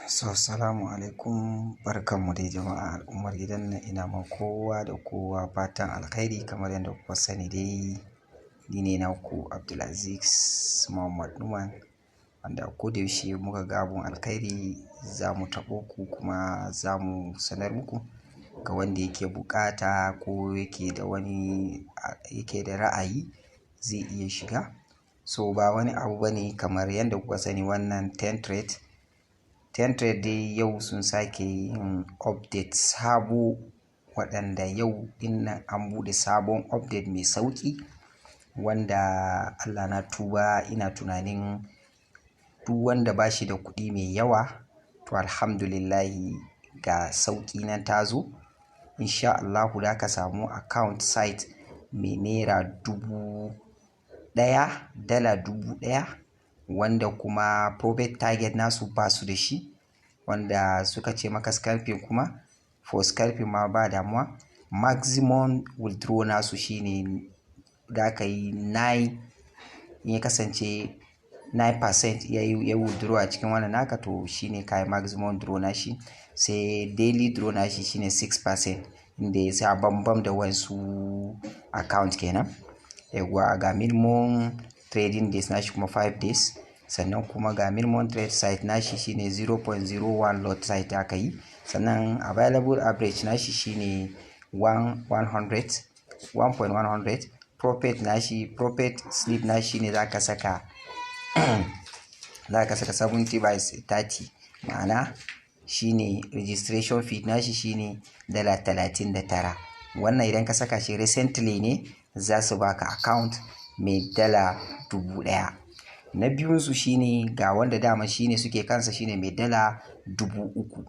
So, salamu alaikum, barkanmu dai jama'a al'ummar gidan nan. Ina ma kowa da kowa fatan alkhairi. Kamar yadda kuka sani dai, ni ne naku Abdulaziz Muhammad Numan, wanda a koda yaushe muka ga abun alkhairi za mu taɓo ku kuma za mu sanar muku. Ga wanda yake buƙata ko yake da wani yake da ra'ayi zai iya shiga. So ba wani abu bane, kamar yadda kuka sani wannan Ten Trade. Ten Trade dai yau sun sake yin update sabo, waɗanda yau dinnan an buɗe sabon update mai sauƙi, wanda Allah na tuba ina tunanin duk wanda ba shi da kuɗi mai yawa, to alhamdulillahi ga sauƙi nan ta zo. Insha Allahu za ka samu account site mai ₦1,000, $1,000, wanda kuma profit target nasu ba su da shi, wanda suka ce maka scalping, kuma for scalping ma ba damuwa. Maximum withdraw nasu shine za ka yi 9, in ya kasance 9% ya yi ya withdraw a cikin wannan naka, to shine ka yi maximum draw nashi. Sai daily draw nashi shine 6%, inda ya sa bambam da wasu account kenan. Yawwa, ga minimum trading days nashi kuma 5 days. Sannan kuma ga minimum trade size nashi shine 0.01 lot size aka yi. Sannan available average nashi shine 1 100 1.100. Profit nashi, profit slip nashi ne za ka saka 70 by 30, ma'ana shine registration fee nashi shine $39. Wannan idan ka saka shi recently ne za su baka account mai $1,000. Na biyunsu shine ga wanda dama shine suke kansa, shine mai $3,000.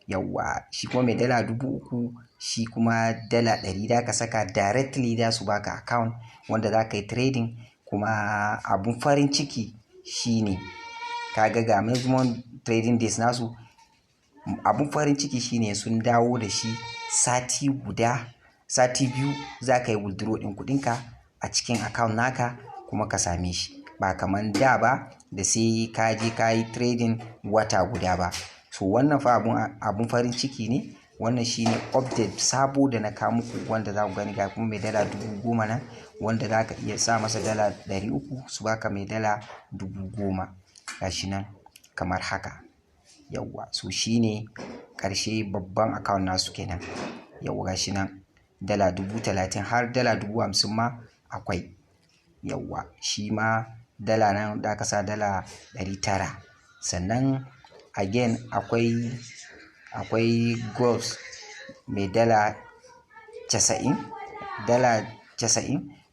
Yawwa, shi kuma mai $3,000, shi kuma $100 da ka saka directly za su baka account wanda za ka yi trading. Kuma abun farin ciki shine kaga ga maximum trading days nasu. Abun farin ciki shine sun dawo da shi sati guda, sati biyu za ka yi withdraw ɗin kuɗinka a cikin account naka kuma ka same shi, ba kamar da ba da sai ka je ka yi trading wata guda ba. So wannan fa abun farin ciki ne. Wannan shine update sabo da na kawo muku, wanda za ku gani. Ga kuma mai $10,000 nan, wanda za ka iya sa masa $300 su baka mai $10,000. Gashi nan kamar haka. Yawwa, so shine ƙarshe babban account nasu kenan. Yawwa, gashi nan $30,000 har $50,000 ma akwai. Yawwa, shi ma dala nan da ka sa $900. Sannan again akwai gold mai $90, $90,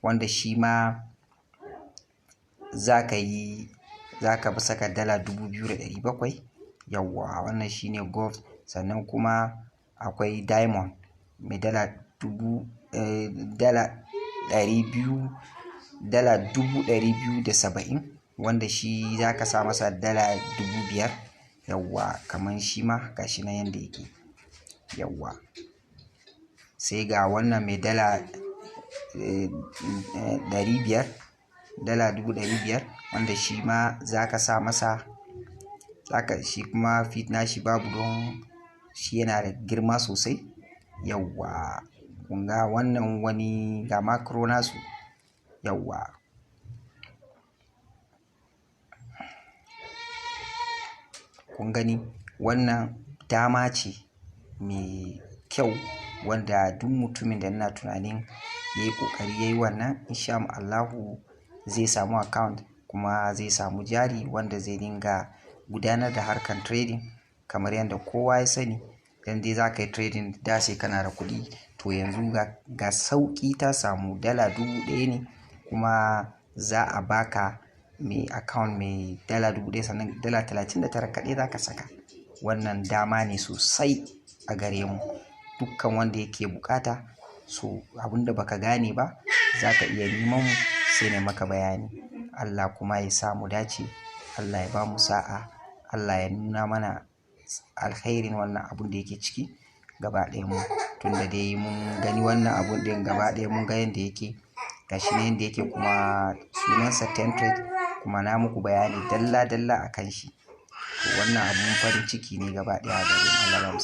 wanda shi ma za ka yi, za ka saka $2,700. Yawwa, wannan shine gold. Sannan kuma akwai diamond mai dala dubu $200, $270,000, wanda shi za ka sa masa $5,000. Yawwa, kamar shi ma gashi nan yanda yake. Yawwa, sai ga wannan mai $500, $500,000, wanda shi ma za ka sa masa zaka shi kuma fee nashi babu, don shi yana da girma sosai. Yawwa, kun ga wannan wani ga macro nasu. Yawwa, kun gani, wannan dama ce mai kyau wanda duk mutumin da ina tunanin ya yi ƙoƙari ya yi wannan, insha Allahu zai samu account kuma zai samu jari wanda zai dinga gudanar da harkar trading. Kamar yadda kowa ya sani, idan dai za ka yi trading da sai kana da kuɗi, to yanzu ga sauƙi ta samu, $1,000 ne kuma za a baka mai account mai $1,000, sannan $39 kaɗai za ka saka. Wannan dama ne sosai a gare mu dukkan wanda yake bukata. So abun da baka gane ba za ka iya neman mu sai na maka bayani. Allah kuma ya sa mu dace, Allah ya bamu sa'a, Allah ya nuna mana alkhairin wannan abun da yake ciki gaba ɗayan mu. Tunda dai mun gani wannan abun ɗin gaba ɗaya, mun ga yanda yake, gashi nan yanda yake, kuma sunansa Ten Trade, kuma na muku bayani dalla dalla a kan shi. To, wannan abun farin ciki ne gaba ɗaya a gare mu. Allah ba mu.